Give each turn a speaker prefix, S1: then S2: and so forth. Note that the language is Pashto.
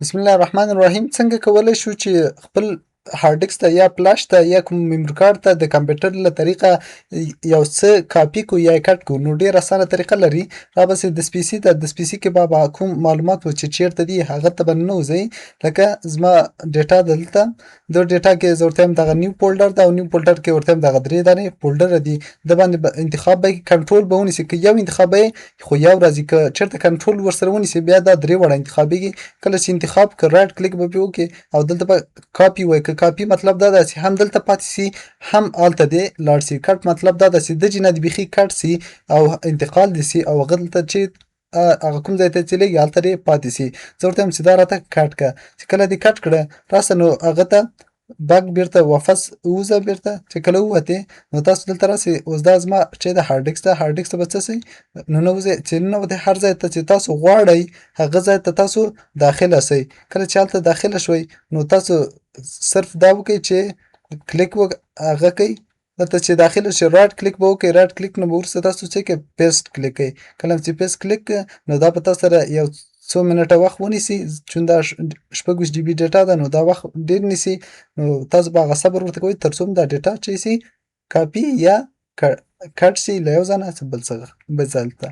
S1: بسم الله الرحمن الرحیم. څنګه کولی شو چې خپل هارډ ډیسک ته یا فلش ته یا کوم میموري کارت ته د کمپیوټر له طریقه یو څه کاپي کو یا cut کو؟ نو ډیر اسانه طریقه لري. را بسې This PC ته، This PC کې به کوم معلومات و چې چیرته دي، هغه ته به نه وځئ. لکه زما data، دلته د data کې زه ورته دغه new folder ده او new folder کې ورته دغه درې دانې folder دي. د باندې انتخاب به کنټرول به ونیسي. که یو انتخاب به خو یو راځي، که چیرته کنټرول ورسره ونیسي، بیا دا درې واړه انتخابېږي. کله چې انتخاب که right click به پې وکړي او دلته به کاپي وای. که کاپي مطلب دا ده چې هم دلته پاتې سي، هم هلته دې لاړ سي. cut مطلب دا ده چې د جینه دې بیخي cut سي او انتقال دې سي او هغه دلته چې هغه کوم ځای ته چې لېږي، هلته دې پاتې سي. زه ورته وایم چې دا راته cut که. چې کله دې cut کړه، راسه نو هغه ته back بیرته واپس ووځه. بیرته چې کله ووتې، نو تاسو دلته راسئ. اوس دا زما چې د هارډ ډیسک ده، هارډ ډیسک ته به څه سئ؟ ننوځئ. چې ننوتئ، هر ځای ته چې تاسو غواړئ، هغه ځای ته تاسو داخله سئ. کله چې هلته داخله شوئ، نو تاسو صرف دا وکړئ چې کلیک هغه کوئ. دلته چې داخله شئ، right click به وکړئ. right click نه به وروسته تاسو څه کوئ؟ paste click کوئ. کله چې paste click، نو دا به تاسو سره یو څو منټه وخت ونیسي. چون دا 26 GB data ده، نو دا وخت ډېر نیسي. نو تاسو به هغه صبر ورته کوئ تر څو دا data چې سي کاپي یا cut سي له یو ځای نه بل ځای ته.